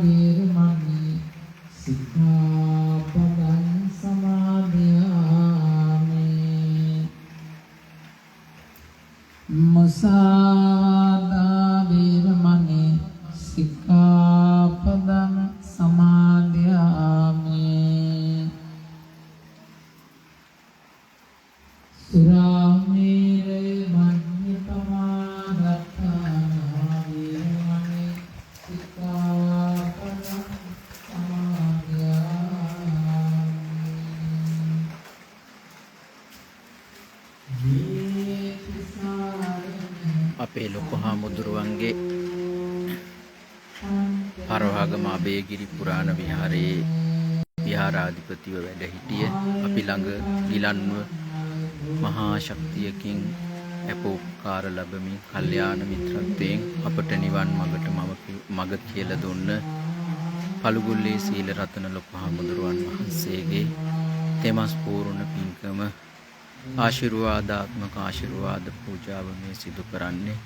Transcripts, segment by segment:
වේරමණී සික්ඛාපදං සමාදියාමි. මුසාවාදා වේරමණී සික්ඛාපදං සමාදියාමි. සුරාමේරය මජ්ජපමාදත්තානා වේරමණී සික්ඛාපදං සමාදියාමි. අපේ ලොකු හාමුදුරුවන්ගේ පරවහගම අභයගිරි පුරාණ විහාරයේ විහාරාධිපතිව වැඩ හිටිය අපි ළඟ ගිලන්ව මහා ශක්තියකින් අප උපකාර ලැබමින් කල්යාණ මිත්‍රත්වයෙන් අපට නිවන් මඟට මඟ කියලා දුන්න පළුගොල්ලේ සීල රතන ලොකු හාමුදුරුවන් වහන්සේගේ තෙමස් පූර්ණ පින්කම ආශිර්වාදාත්මක ආශිර්වාද පූජාව මේ සිදු කරන්නේ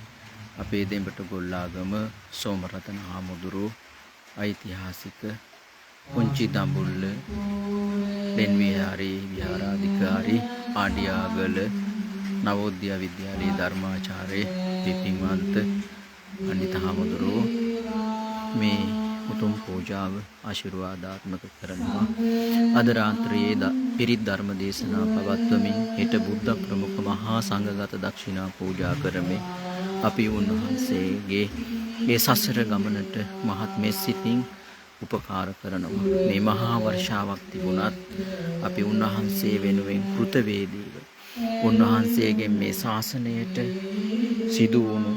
අපේ දෙඹට ගොල්ලාගම සෝමරතන හාමුදුරුවෝ ඓතිහාසික පුංචි දඹුල්ල ලෙන් විහාරයේ විහාරාධිකාරී ආණ්ඩියාගල නවෝදය විද්‍යාලයේ ධර්මාචාර්ය පින්වන්ත පණ්ඩිත හාමුදුරුවෝ මේ උතුම් පූජාව ආශිර්වාදාත්මක කරනවා. අද රාත්‍රියේ පිරිත් ධර්ම දේශනා පවත්වමින් හෙට බුද්ධ ප්‍රමුඛ මහා සංඝගත දක්ෂිනා පූජා කරමින් අපි උන්වහන්සේගේ මේ සසර ගමනට මහත් මෙත් සිතින් උපකාර කරනවා. මේ මහා වර්ෂාවක් තිබුණත් අපි උන්වහන්සේ වෙනුවෙන් කෘතවේදීව උන්වහන්සේගෙන් මේ ශාසනයට සිදු වුණු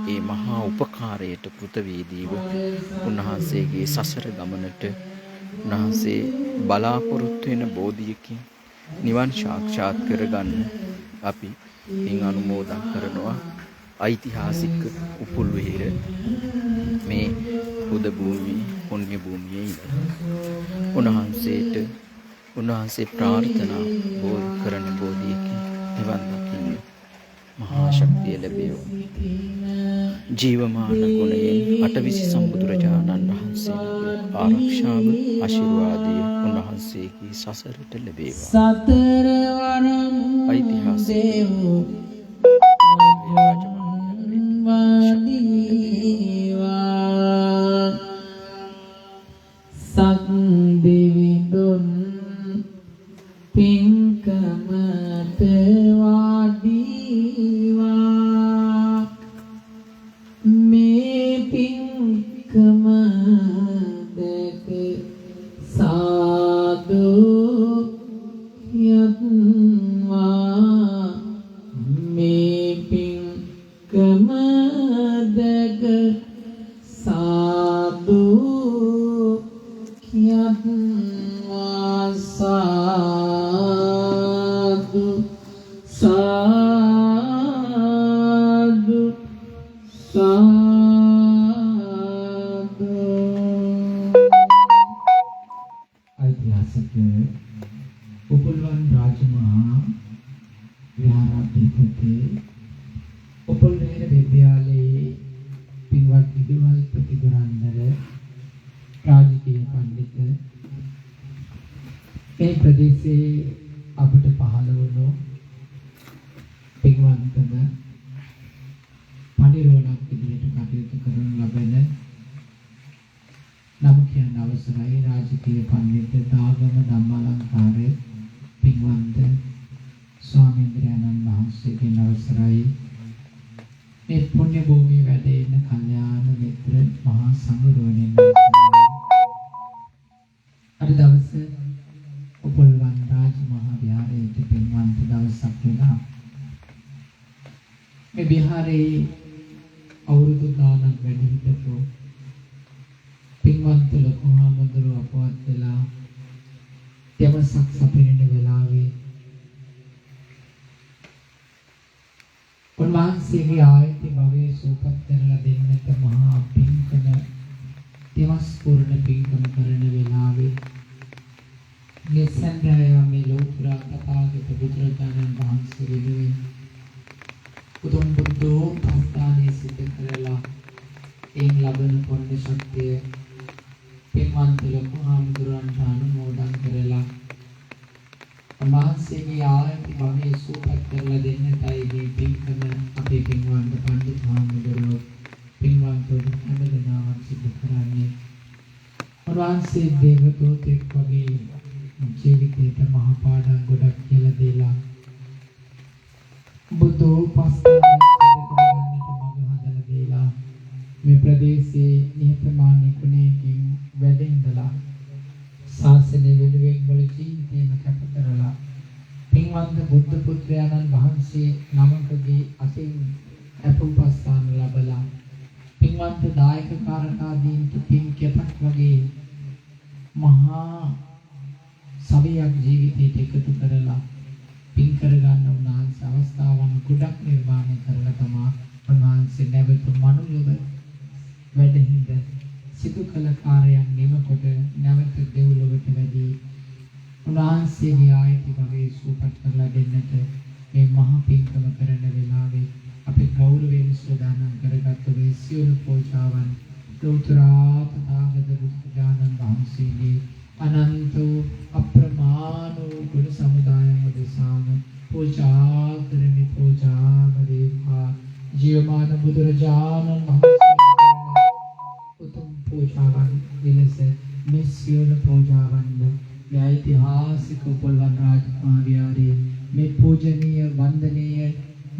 ඒ මහා උපකාරයට කෘතවේදීව උන්වහන්සේගේ සසර ගමනට උන්වහන්සේ බලාපොරොත්තු වෙන බෝධියකින් නිවන් සාක්ෂාත් කරගන්න අපි පින් අනුමෝදන් කරනවා. ඓතිහාසික උපුල් විහිර මේ පුද භූමියේ පුණ්‍ය භූමියේ ඉඳලා උන්වහන්සේට උන්වහන්සේ ප්‍රාර්ථනා කරන බෝධියකින් නිවන් දකින්න මහා ශක්තිය ලැබේවා. ජීවමාන ගුණයෙන් අටවිසි සම්බුදුරජාණන් වහන්සේගේ ආරක්ෂාව ආශිර්වාදය උන්වහන්සේගේ සසරට ලැබේවා. සතර වරම් ඓතිහාසික දෙව් වඩීවා සත් දෙවිඳුන් පින්කමට වාඩීවා මේ පින්කම දැක සාදු යත්වා මේ පින්කම දැක සාදු කියත්වා සාදු සාදු සාදු. ඓතිහාසික උපුල්වන් රාජමහා විහාරාධිපති උපුල්වේර විද්‍යාලයේ පින්වත් විදුහල්පති දුරන්දර රාජකීය පණ්ඩිත මේ ප්‍රදේශයේ අපට පහළ වුණු පින්වන්තම පඬිරුවණක් විදිහට කටයුතු කරනු ලබන නම කියන්න අවසරයි රාජකීය පණ්ඩිත දාගම ධම්මාලංකාර පින්වන්ත ස්වාමීන්ද්‍රයන්න් වහන්සේගෙන් අවසරයි. මේ පුණ්‍ය භූමියේ වැඩ ඉන්න කල්යාණ මිත්‍ර මහා සංඝරුවණින් අවසරයි. අද දවස උපුල්වන් රාජ මහා විහාරයේ පින්වන්ත දවසක් වෙලා මේ විහාරයේ අවුරුදු ගානක් වැඩ හිටපු පින්වන්ත ලොකු හාමුදුරුවෝ අපවත් වෙලා දවසක් සපිරෙන වෙලාවේ උන්වහන්සේගේ ආයති භවයේ සූපත් කරලා දෙන්නට මහා පින්කම දවස් පූර්ණ පින්කම කරන වෙලාවේ මේ සන්ධ්‍යායාමේ ලෝතර තථාගත බුදුරජාණන් වහන්සේ වෙනුවෙන් උතුම් බුද්ධෝපස්ථානයේ සිද්ධ කරලා එයින් ලබන පුණ්‍ය ශක්තිය ලොකු හාමුදුරුවන්ට අනුමෝදන් කරලා උන්වහන්සේගේ ආයති භවයේ සුවපත් කරලා දෙන්නටයි මේ පින්කම අපේ පින්වන්ත පණ්ඩිත හාමුදුරුවෝ පින්වන්ත හැම දෙනාම සිදු කරන්නේ. උන්වහන්සේ දේවදූතෙක් වගේ ජීවිතේට මහා පාඩම් ගොඩක් කියලා දීලා බුද්ධෝපස්ථාන සිදු කරගන්නට මඟ හදලා දීලා මේ ප්‍රදේශයේ නිහතමානී ගුණයකින් වැඩ ඉඳලා ශාසනය වෙනුවෙන් මුළු ජීවිතේම කැප කරලා පින්වන්ත බුද්ධ පුත්‍රයාණන් වහන්සේ නමකගේ අතින් අප උපස්ථාන ලැබලා පින්වන්ත දායක කාරකාදීන්ට පින් කෙතක් වගේ මහා සවයක් ජීවිතයට එකතු කරලා පින් කරගන්න උන්වහන්සේ අවස්ථාවන් ගොඩක් නිර්මාණය කරලා තමා උන්වහන්සේ නැවත මනුලොව වැඩ හිඳ සිදු කළ කාර්යයන් නිමකොට නැවත දෙව්ලොවට වැඩි උන්වහන්සේගේ ආයති භවයේ සුවපත් කරලා දෙන්නට මේ මහ පින්කම කරන වෙලාවේ අපි ගෞරවයෙන් සූදානම් කරගත්තු මේ සියලු පූජාවන් ලෝතර තථාගත බුදුරජාණන් වහන්සේගේ අනන්ත වූ අප්‍රමාණ වූ ගුණ සමුදායන් උදෙසාම පූජා කරමි. පූජාම වේවා. ජීවමාන බුදුරජාණන් වහන්සේ උතුම් පූජාවන් විලස මේ සියලු පූජාවන්ද මේ ඓතිහාසික උපල්වන් රාජ මහා විහාරයේ මේ පූජනීය වන්දනීය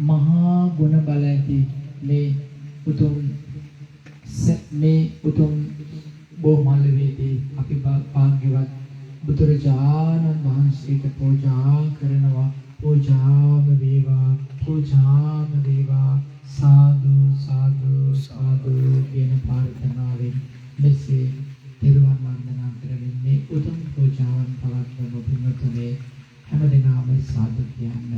මහා ගුණ බල ඇති මේ උතුම් බොමල්ලවේදී අපි භාග්‍යවත් බුදුරජාණන් වහන්සේට පූජා කරනවා. පූජාම වේවා, පූජාම වේවා. සාදු, සාදු, සාදු කියන ප්‍රාර්ථනාවෙන් මෙසේ තෙරුවන් වන්දනා කරමින් මේ උතුම් පූජාවන් පවත්වමු. පින්වතුනි, හැම දෙනාම සාදු කියන්න.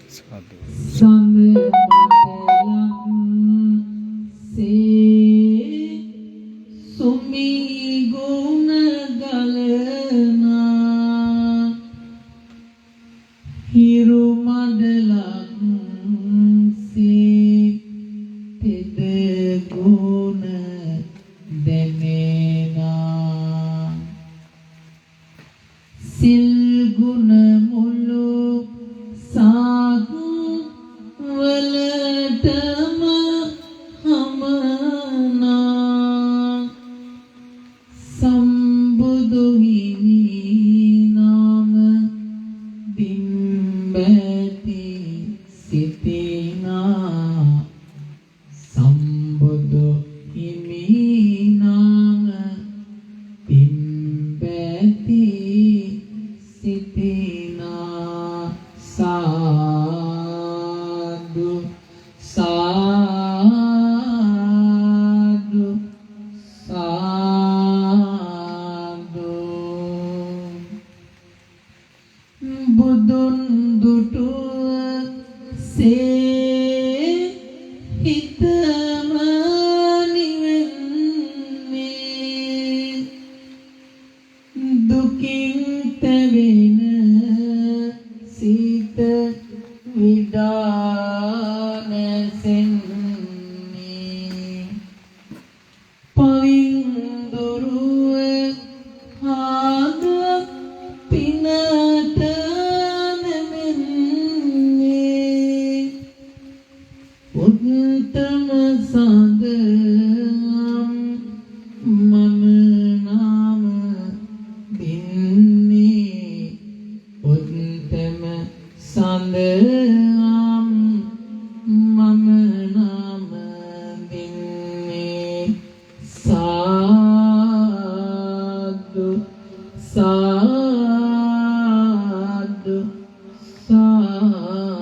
සාදු. සඳ මඩලක් සේ සුමි ගුණ ගලනා, හිරු මඩලක් සේ තෙද ගුණ දැනෙනා, සිල් ගුණ මුළු සාක් වලටම හමනා, සම්බුදු හිමි නාම බිම්බැති සිටිනා, සම්බුදු හිමි නාම බිම්බැති සිටිනා. සාදු, සාදු, සාදු. බුදුන් දුටුව සේ හිතම නිවෙන්නේ, දුකින් තැවෙන සිත විඩා නැසෙන්නේ, පවින් දුරුව හාද පිනට නැමෙන්නේ, උත්තම සඳ මම නාම දින්නේ, උත්තම සඳ මම නාම දින්නේ. සාදු, සාදු, සාදු.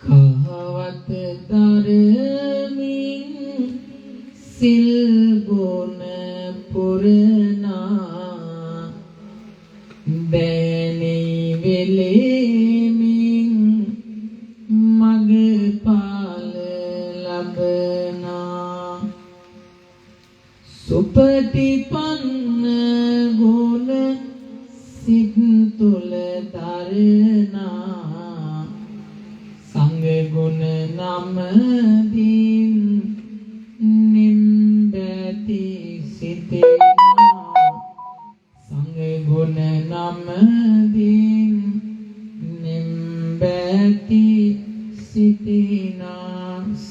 කහවත් දරමින් සිල් ගුණ පුරනා, බෑනේ වෙලෙමින් මග පාල ලබනා, සුපටිපන්න ගුණ සිත් තුල දරනා, සංඝ ගුණ නම දින්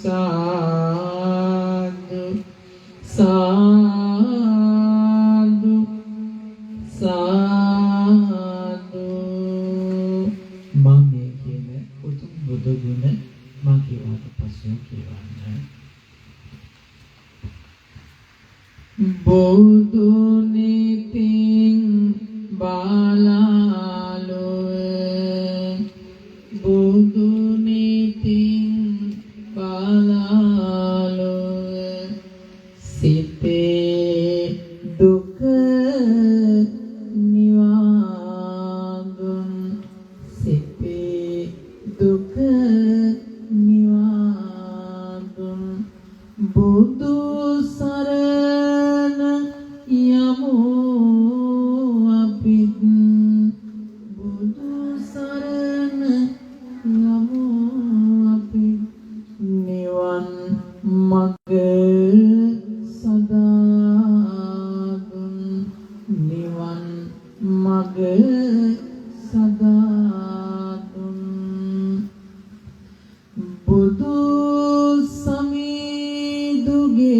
සාදු සාදු සාදු. මම මේ කියන උතුම් බුදු ගුණ මා කියවාට පසුව කියවන්න. බුදු නිතින් බාලාලොව, බුදු නිතින් බාලාලොව, සිතේ දුක නිවා දුන්, සිතේ දුක නිවා දුන්. බුදු සරණ යමු අපිත්, බුදු සරණ යමු අපිත්, නිවන් මඟ සදා දුන්, නිවන් මඟ සදා දුන්. බුදු සමිඳුගේ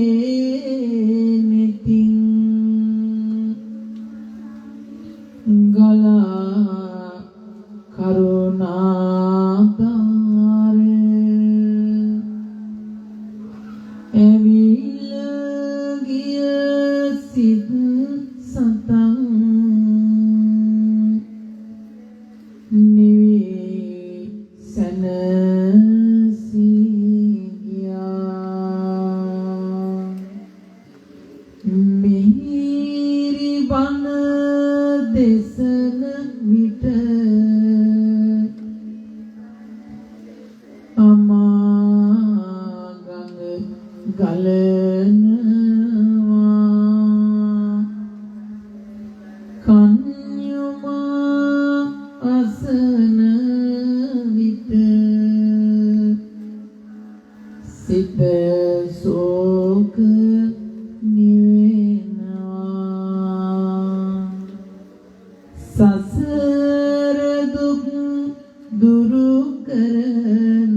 නෙතින් ගලා කරුණාදාර, ඇවිල ගිය සිත් සතන් නිවි සැනසී ගියා. මිහිරි බණ දෙසන විට අමා ගඟ ගලනවා, කන්‍යුමා අසන විට සිත ශෝක නිවෙනවා. සසර දුක් දුරු කරන,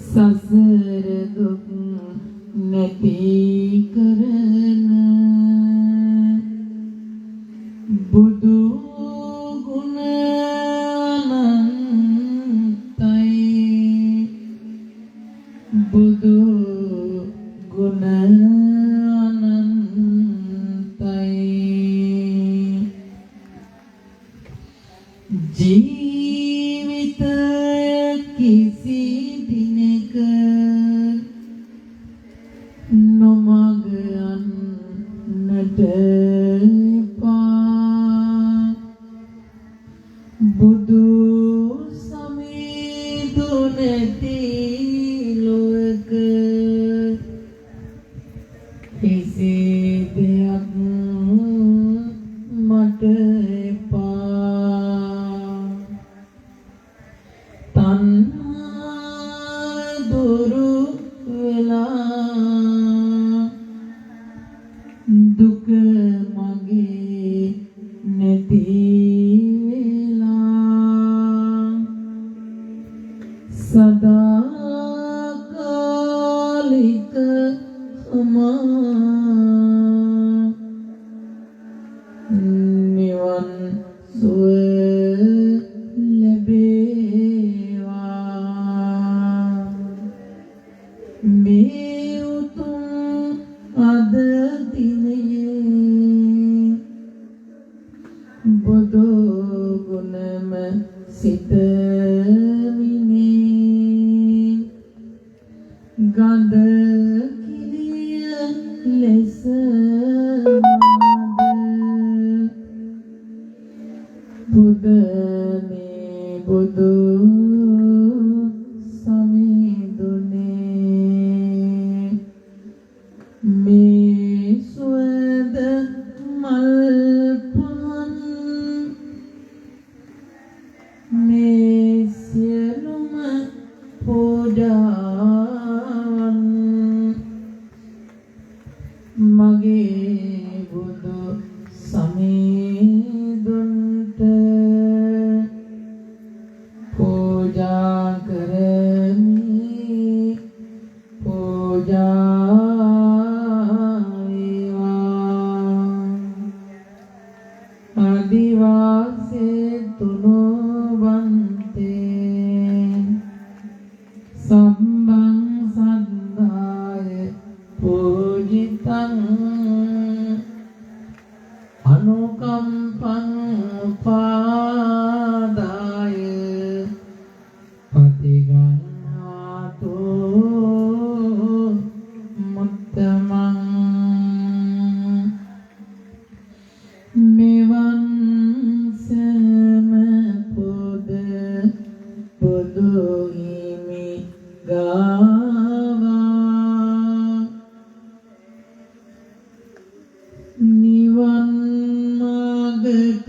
සසර දුක් නැති කරන බුදු ගුණ අනන්තයි, බුදු ගුණ අනන්තයි. ජීවිතය කිසි දිනක නොමග යන්නට එපා. බුදු සමිඳු නැති ලොවක කිසි දෙයක් මට එපා. තණ්හාව දුරු වෙලා දුක මගේ නැති වෙලා, සදාකාලික අමා නිවන් සුව ලැබේවා. මේ උතුම් අද දිනයේ බුදු ගුණම සිතමිනි, ගඳ කිලිය ලෙස මාද පුදමි බුදු සමිඳුනේ. මේ සුවඳ මල් පහන් මේ සියලුම පූජාවන් මගේ බුදු සමිඳුන්ට පූජා කරමි. සම්බං සද්ධාය පූජිතං අනුකම්පං උපාදාය පතිගණ්හාතු මුත්තමං. මෙවන් සෑම පොද බුදු හිමි ගාවා නිවන් මාර්ගට